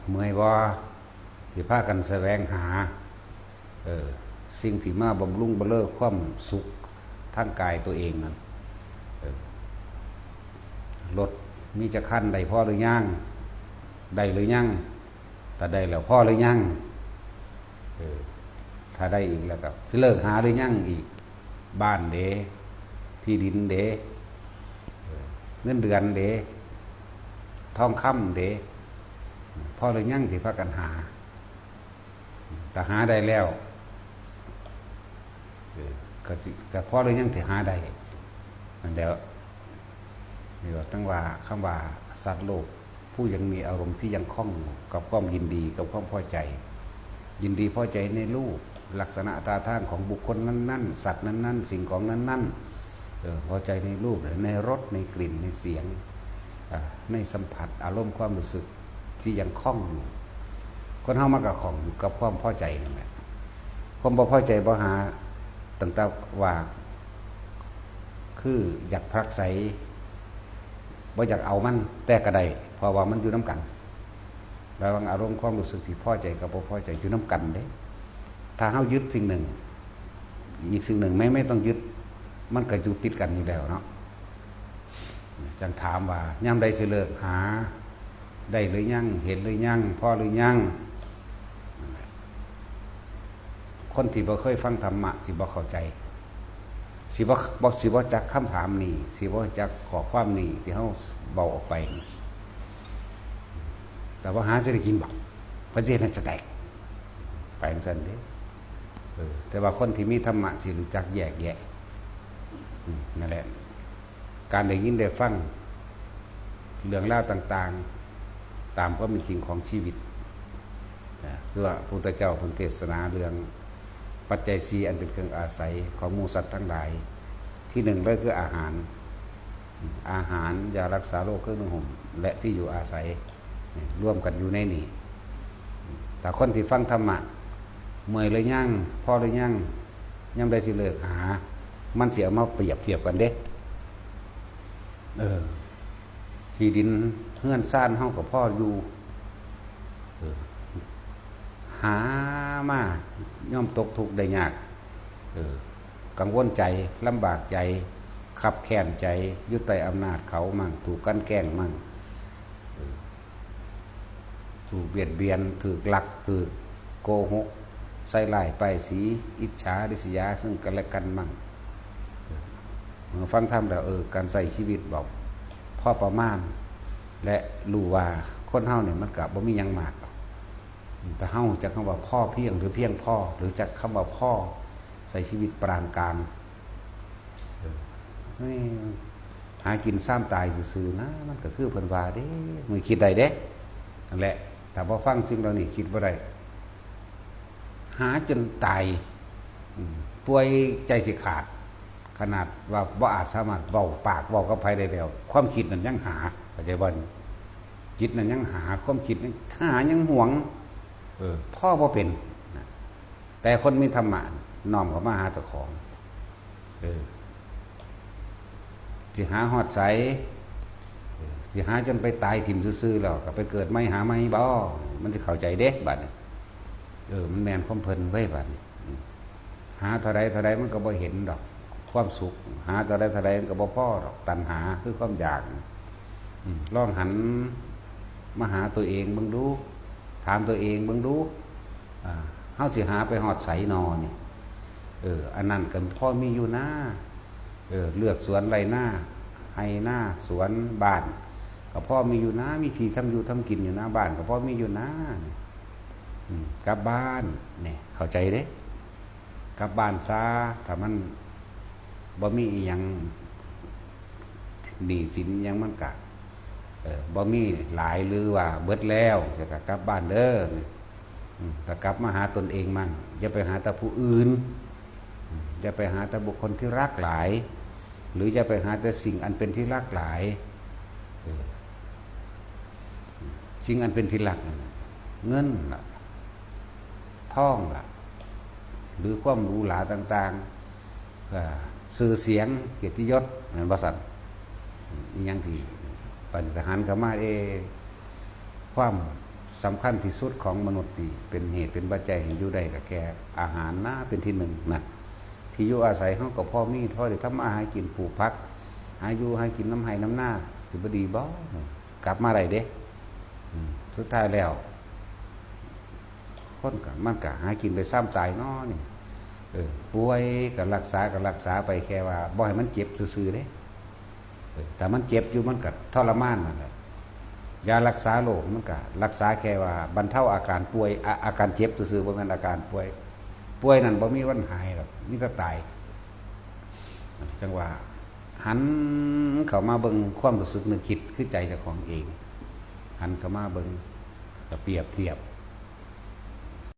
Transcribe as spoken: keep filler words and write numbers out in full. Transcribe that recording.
เมื่อยบ่ที่พากันแสวงหา เออ สิ่งที่มาบำรุงบำเรอความสุขทางกายตัวเองนั่น เออ รถมีจักคัน ได้พอหรือยัง ได้หรือยัง ถ้าได้แล้วพอหรือยัง เออ ถ้าได้อีกแล้วก็สิเลิกหาหรือยังอีก บ้านเด้ ที่ดินเด้ เออ เงินเดือนเด้ ทองคำเด้ พอหรือยังที่พากันหา ถ้าหาได้แล้ว เออ ก็สิ ก็พอหรือยังที่หาได้ นั่นแหล้ว นี่ก็ตั้งว่าคำว่าสัตว์โลก ผู้ยังมีอารมณ์ที่ยังคล่องอยู่กับความยินดีกับความพอใจ ยินดีพอใจในรูป ลักษณะท่าทางของบุคคลนั้นๆ สัตว์นั้นๆ สิ่งของนั้นๆ เออ พอใจในรูป ในรส ในกลิ่น ในเสียง อ่า ในสัมผัส อารมณ์ความรู้สึกที่ยังคล่องอยู่ คนเฮามันก็คล่องอยู่กับความพอใจนั่นแหละ ความบ่พอใจบ่หา ตั้งแต่ว่า คืออยากผลักไส บ่อยากเอามัน แต่ก็ได้ เพราะว่ามันอยู่นำกัน ระหว่างอารมณ์ความรู้สึกที่พอใจกับบ่พอใจอยู่นำกันเด้ ถ้าเฮายึดสิ่งหนึ่ง อีกสิ่งหนึ่งไม่ ไม่ต้องยึด มันก็อยู่ติดกันอยู่แล้วเนาะ จั่งถามว่ายามใดสิเลิกหา ได้หรือยัง เห็นหรือยัง พอหรือยัง คนที่บ่เคยฟังธรรมะสิบ่เข้าใจ สิบ่ บ่ สิบ่จักคำถามนี้ สิบ่จักข้อความนี้ที่เฮาเว้าออกไป แต่ว่าหาสิได้กินบ่ เพิ่นสิเฮ็ดให้สแต็ก ไปจั่งซั่นเด้ เออ แต่ว่าคนที่มีธรรมะสิรู้จักแยกแยะ อืม นั่นแหละ การได้ยินได้ฟังเรื่องราวต่างๆ ตามความเป็นจริงของชีวิตนะ ซึ่งว่าพระพุทธเจ้าเพิ่นเทศนาเรื่องปัจจัยสี่อันเป็นเครื่องอาศัยของหมู่สัตว์ทั้งหลาย ที่หนึ่งเลยคืออาหาร อาหาร ยารักษาโรค เครื่องนุ่งห่ม และที่อยู่อาศัย นี่ รวมกันอยู่ในนี่ ถ้าคนที่ฟังธรรมะ เมื่อยหรือยัง พอหรือยัง ยามใดสิเลิกหา มันสิเอามาเปรียบเทียบกันเด้ เออ ที่ดินเฮือนซานเฮาก็พออยู่ เออ หามายอมตกทุกข์ได้ยาก เออ กังวลใจ ลำบากใจ คับแค้นใจ อยู่ใต้อำนาจเขามั่ง ถูกกลั่นแกล้งมั่ง เออ ถูกเบียดเบียน ถูกลัก ถูกโกหก ใส่ร้ายป้ายสี อิจฉาริษยาซึ่งกันและกันมั่ง เมื่อฟังธรรมแล้ว เออ การใช้ชีวิตแบบพอประมาณ และรู้ว่าคนเฮาเนี่ยมันก็บ่มีหยังมากหรอก แต่เฮาจักคำว่าพอเพียงหรือเพียงพอ หรือจักคำว่าพอ ใช้ชีวิตปานกลาง เออ เฮ้ย หากินซ้ำตายซื่อๆนะ มันก็คือเพิ่นว่าเด้ มึงคิดได้เด้ นั่นแหละ ถ้าบ่ฟังสิ่งเหล่านี้คิดบ่ได้ หาจนตาย อืม ป่วยใจสิขาด ขนาดว่าบ่อาจสามารถเว้าปากเว้ากับไผได้แล้ว ความคิดนั่นยังหา เข้าใจบ่นี่ จิตนั่นยังหา ความคิดยังหา ยังหวง เออ พอบ่เป็นนะ แต่คนมีธรรมะน้อมเข้ามาหาเจ้าของ เออ สิหาฮอดไส เออ สิหาจนไปตายถิ่มซื่อๆแล้วก็ไปเกิดใหม่หาใหม่บ่ มันสิเข้าใจเด้บัดนี้ เออ มันแม่นความเพิ่นเว้ยบัดนี้ อืม หาเท่าใดเท่าใดมันก็บ่เห็นดอก ความสุข หาเท่าใดเท่าใดมันก็บ่พอดอก ตัณหาคือความอยาก อืม ลองหันมาหาตัวเองเบิ่งดู ถามตัวเองเบิ่งดู อ่า เฮาสิหาไปฮอดไสนอนี่ เออ อันนั้นก็พอมีอยู่นา เออ เลือกสวนไร่นา ไร่นา สวนบ้าน ก็พอมีอยู่นา มีที่ทำอยู่ทำกินอยู่นา บ้านก็พอมีอยู่นา อืม กลับบ้าน เนี่ย เข้าใจเด้ กลับบ้านซะ ถ้ามันบ่มีอิหยัง หนี้สินอิหยังมันกะ เออ บ่มีหลายหรือว่าเบิดแล้ว จั่งซี้กะกลับบ้านเด้อ อืม ก็กลับมาหาตนเองมั่ง อย่าไปหาแต่ผู้อื่น อืม อย่าไปหาแต่บุคคลที่รักหลาย หรืออย่าไปหาแต่สิ่งอันเป็นที่รักหลาย เออ สิ่งอันเป็นที่รักนั่นน่ะ เงินล่ะ ทองล่ะ หรือความหรูหราต่างๆ เอ่อ ชื่อเสียง เกียรติยศ แม่นบ่ซั่น อืม อีหยังที่ ปานนี้ทหารเข้ามา เอ๊ะ ความ สำคัญที่สุดของมนุษย์ที่เป็นเหตุเป็นปัจจัยให้อยู่ได้ก็แค่อาหารนะ เป็นที่หนึ่งนะ ที่อยู่อาศัยเขาก็พอมี พอได้ทำมาหากิน ปลูกผัก หาอยู่หากินน้ำไร่น้ำนา สิบ่ดีบ่ กลับมาได้เด้ อืม สุดท้ายแล้ว คนก็ มันก็หากินไปซ้ำตายเนาะนี่ เออ ป่วยก็รักษา ก็รักษาไป แค่ว่าบ่ให้มันเจ็บซื่อๆเด้ เออ แต่มันเจ็บอยู่ มันก็ทรมานนั่นแหละ ยารักษาโรคมันก็รักษาแค่ว่าบรรเทาอาการป่วย อา- อาการเจ็บซื่อๆ บ่แม่นอาการป่วย ป่วยนั่นบ่มีวันหายหรอก มีแต่ตาย จังว่า หันเข้ามาเบิ่งความรู้สึกนึกคิดคือใจเจ้าของเอง หันเข้ามาเบิ่ง ก็เปรียบเทียบ